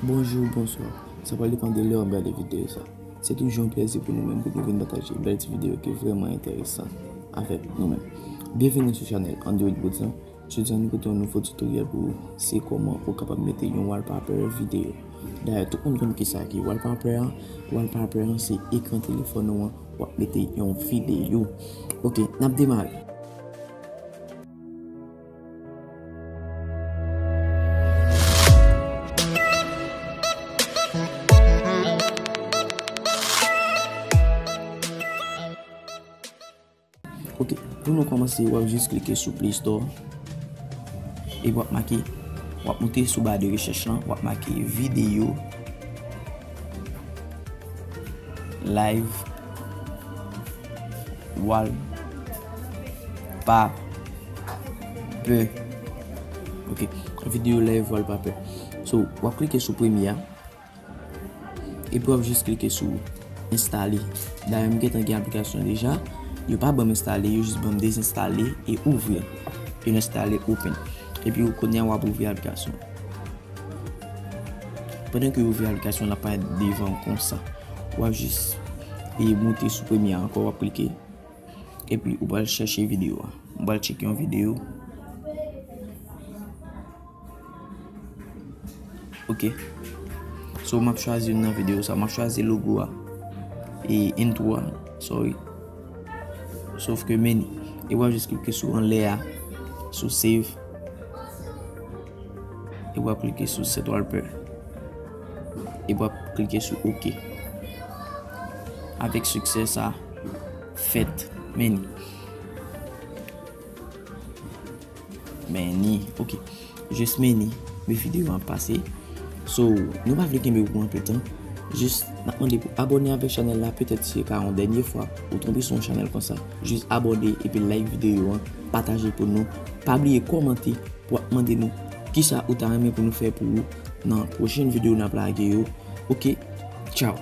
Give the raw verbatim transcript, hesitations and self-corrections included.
Bonjou, bonswa. Sa pral depann de lè w ap gade videyo sa. Se toujou yon plèzi pou nou menm pou nou vin pataje bèl ti videyo ki vrèman enteresan avèk nou menm. Byenveni sou chanèl Android Boots lan. Jodi a nou pote yon nouvo tutorial pou ou. Se kòman ou kapab mete yon wallpaper videyo. Dayè, tout moun konn kisa ki wallpaper an. Wallpaper an se ekran telefòn ou an, w ap mete yon videyo. Ok, n ap demare. Ok, pou nou kòmanse, w ap jis klike sou Play Store. Epi w ap make, w ap moute sou ba de rechèch lan, w ap make videyo live wallpaper. Ok, videyo live wallpaper. So, w ap klike sou premye a. Epi w ap jis klike sou enstale. Dayè, m gentan gen aplikasyon deja. Yo pa ban m enstale, yo jis ban m dezenstale e ouvri. E enstale open. Epi w kounye a w ap ouvri aplikasyon. Pandan ke w ouvri aplikasyon, l ap parèt devan w konsa. W ap jis e moute sou premye a ankò, w ap klike. Epi ou pral chèche videyo a. M pral tcheke yon videyo. Ok. So, m ap chwazi youn nan videyo sa. M ap chwazi logo a. E intro a. Sorry. Sof ke meni. E w ap jis klike sou anlè a. Sou save. E w ap klike sou set wallpaper. E w ap klike sou ok. Avèk siksè sa fèt. Meni. Meni. Ok. Jis meni. Men videyo an pase. So, nou pa vle kenbe w pou anpil tan. Jis, n ap mande pou abòne avèk chanèl la. Petèt si se ka yon dènye fwa ou tonbe sou yon chanèl konsa. Jis abòne epi like videyo an. Pataje pou nou. Pa bliye kòmante pou w ap mande nou kisa ou ta renmen pou nou fè pou ou nan pwochen videyo n ap lage yo. Ok, tchaw.